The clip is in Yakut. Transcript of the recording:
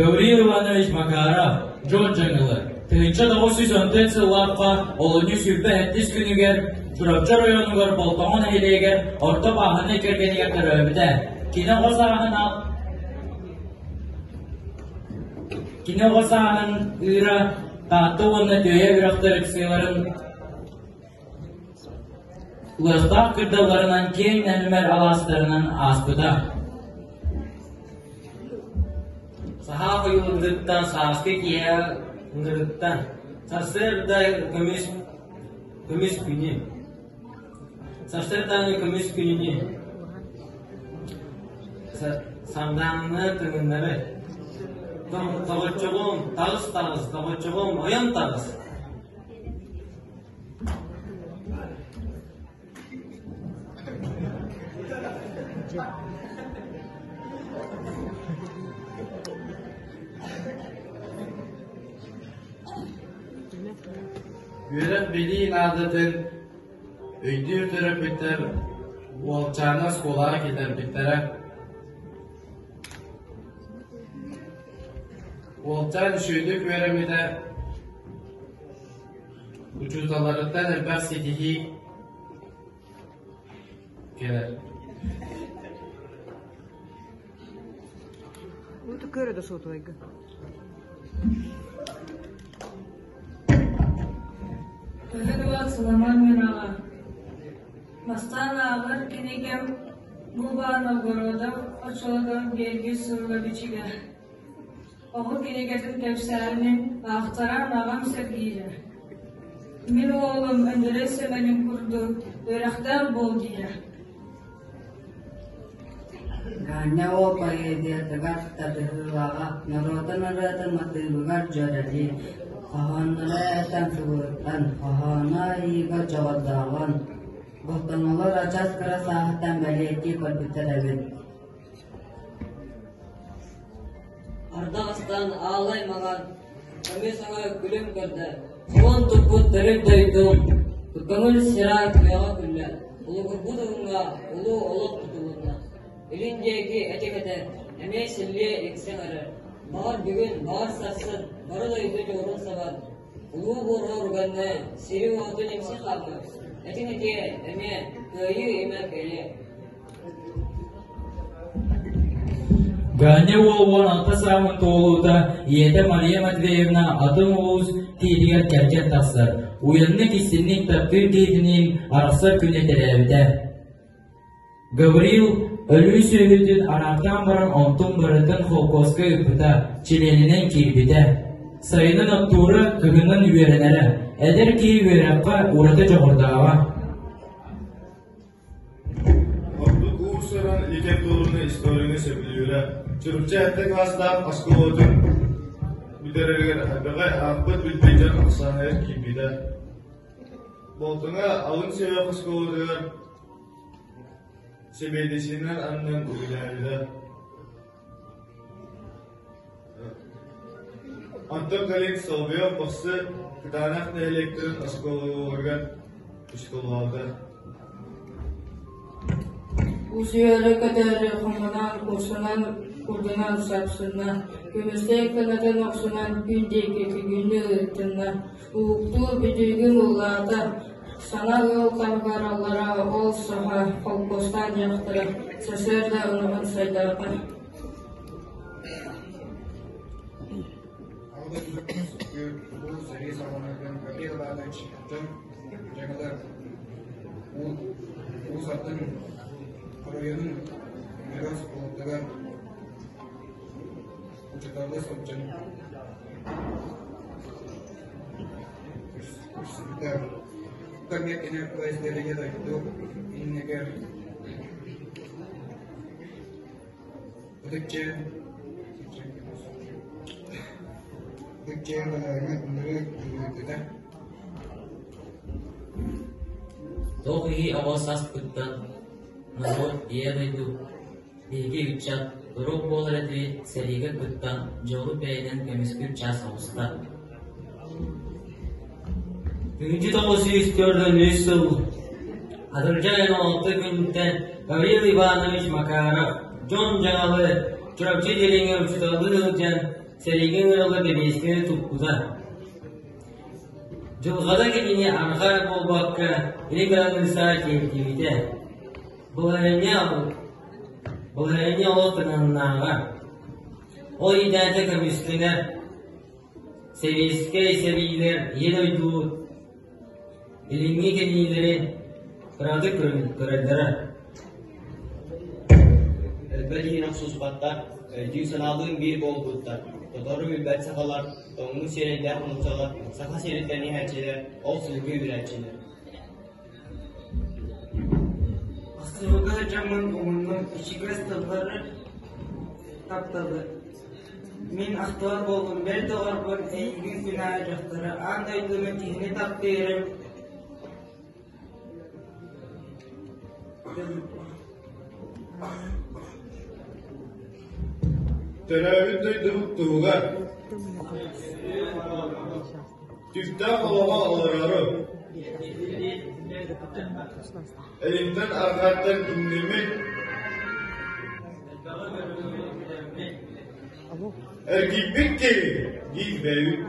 Гаврил Иванович Макаров, Дьон Дьаҥылы, 1914 сыллаахха олунньу 27 күнүгэр Чурапчы оройуонугар Болтоҥо нэһилиэгэр орто бааһынай кэргэнигэр төрөөбүтэ. Кини оҕо сааһын Кини оҕо сааһын ыыра Таатта уонна Түөйэ үрэхтэр ыксыыларын Лыахтаах кырдалларынан киэҥ нэлэмэр алаастарынан ааспыта. Саха ойуулугуттан сааскы киэһэ ыҥырыттан сарсыарда көмүс көмүс күнү сарсыардааҥы көмүс күнүнү сардаҥаны тыгыннары доҕоччугум таҕыс таҕыс доҕоччугум ойон таҕыс Үөрэх-билии наадатын өйдүүр төрөппүттэр уолчааны оскуолаҕа киллэрбиттэрэ. Уолчаан үчүгэйдик үөрэммитэ, Учууталларыттан элбэх ситиһии кэлэр. Көрө да суотуйга. Төһө Суламан мин аҕа. Бастаан ааҕар кинигэм бу баар Новгородов оччолорго Гергий суруга-бичигэ. Оҕо кинигэтин кэпсээнин аахтаран аҕам сэргиирэ. Мин уолум Өндөрөй Сэмэнин курдук үөрэхтээх буол диирэ. Ганя уол поэзиятыгар тардыһыылааҕа, норуотун ырыатын матыыбыгар дьүөрэлии, хоһоонноро этэн субуруттан, хоһооно айыыга дьоҕурдааҕын, Болтоҥолор адьас кыра сааһыттан бэлиэтии көрбүттэр эбит. Ардах астаан аалай маҥан, көмүс өҥө күлүм көрдө, суон туппут төрүт дойдум, көҥүл сира күөҕэ күллэ, улугурбут уһуҥҥа улуу олох тутулунна. Илин диэки этик-этэр, эмиэ силлиэ иҥсэ эрэр. Баҕар бүгүн, баҕар сарсын, бары дойду дьоҕурун сабар, улуу буорга урганны, сири-уоту имси хаалла. Этиҥ этиэ, эмиэ кыайыы имэ кэлиэ. Ганя уол 16 сааһын туолуута ийэтэ Мария Матвеевна атын улуус киһитигэр кэргэн тахсар, уйаннык истинник таптыыр киһитиниин арахсар күнэ тэрээбитэ. Гаврил өлүү сүөһүтүн араартаан баран онтун барытын холкуоска ыыппыта, чилиэнинэн киирбитэ. Сайынын оттуура, кыһынын үөрэнэрэ. Эдэр киһи үөрэххэ ураты дьоҕурдааҕа. Ордук уус-уран литератураны, историяны сөбүлүүрэ. Чурапчы эрдэ кылаастаах оскуолатын бүтэрэригэр элбэҕи аахпыт билбит дьон ахсааныгар киирбитэ. Болтоҥо алын сүһүөх оскуолатыгар сэбиэдиссэйинэн ананан үлэлээбитэ. Онтон кэлин Соловьев Бахсы Кытаанах нэһилиэктэрин оскуолаларыгар оскуолалаабыта. Усуйары көтөөрү хомунан, курсунан курдунан сапсынна, көмүстэй кынатын охсунан күн диэки күгүнү ыыттынна, уһуктуу бүтүүгүн ыллаата, саҥа ыал хангараллара ол саха холкуостаах дьахтара сарсыарда ынаҕын сайдаата. Улуу сэрии саҕаланыытын Гаврил Иванович дьон дьаҥылар Уус Алдан оройуонун Мөрө оскуолатыгар учууталлыы сылдьан көрсүбүтэ. Кэмҥэ кини поэзияларыгар дойду иннигэр Ытык дьиэ баһаарыҥа ынырык ыҥырбыта. Туох киһи оҕо сааспыттан норуот Ийэ дойду биһиги ыччат турук буолар этибит сэриигэ кыттан дьолу бэйэнэн көмүскүүр чаас оҕуста. 1943 сыл Атырдьах ыйын 16 күнүттэн Гаврил Иванович Макаров дьон дьаҥалы Чурапчы дириҥэ учууталлыы сылдьан. Сэриигэ ыҥырыллар бэбиэскэни туппута. Дьылҕата кинини арҕаа буолбакка, илин кыраныысса тиэрдибитэ. Былаһыанньа Былаһыанньа олох кынаннааҕа. Ол идээтэ көмүскэнэр сэбиэскэй сэриилэр Ийэ дойду илиҥҥи кэниилэри кыратык көрөллөрө. Элбэх иһин охсуспаттар, өйдүүн-санаалыын биир буолбуттар, тотору билбэт сахалар, тоҥнуу сирэйдээх нууччалар, Саха сириттэн иһээччилэр, ол сылгы үүрээччилэр. Охсуһууга дьоммун умуннум, ичигэс тыллары тапталы. Мин ахтыбат буоллум, бэл доҕорбун эйигин күн аайы дьахтары, аан дойдуну киһини таптыырым. Төрөөбүт дойдубут туһугар Түптээх олоҕо олороору Илинтэн арҕааттан иҥнэммит Эргийбит киһи диир бэйэбит.